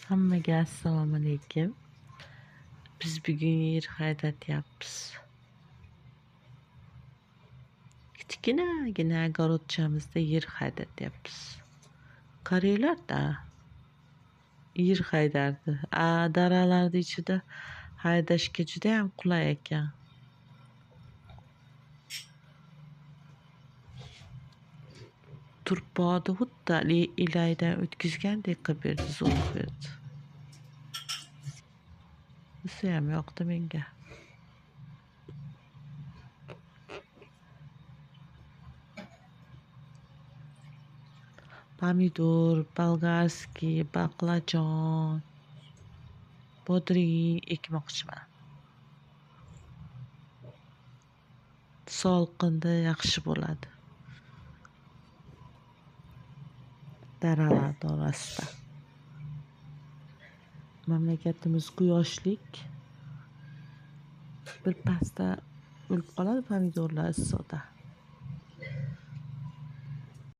Hammaga assalomu alaykum. Biz bugun yer haydatyapmiz. Kichkinagina огородchamizda yer haydatyapmiz. Qaranglar-da. Yer haydardi. Daralarning ichida haydashga juda ham qulay ekan. Turpoqni xuddi ilaydan o'tkazgandek qilib berdi, zo'r qilib berdi. Isi ham yoqdi menga. Pomidor, bolgarskiy, baqlajon, bodring ekmoqchiman. Salqinda yaxshi bo'ladi. Daralar orasida. Mamlakatimiz quyoshlik. Bir pasda o'lib qoladi pomidorlar issiqda.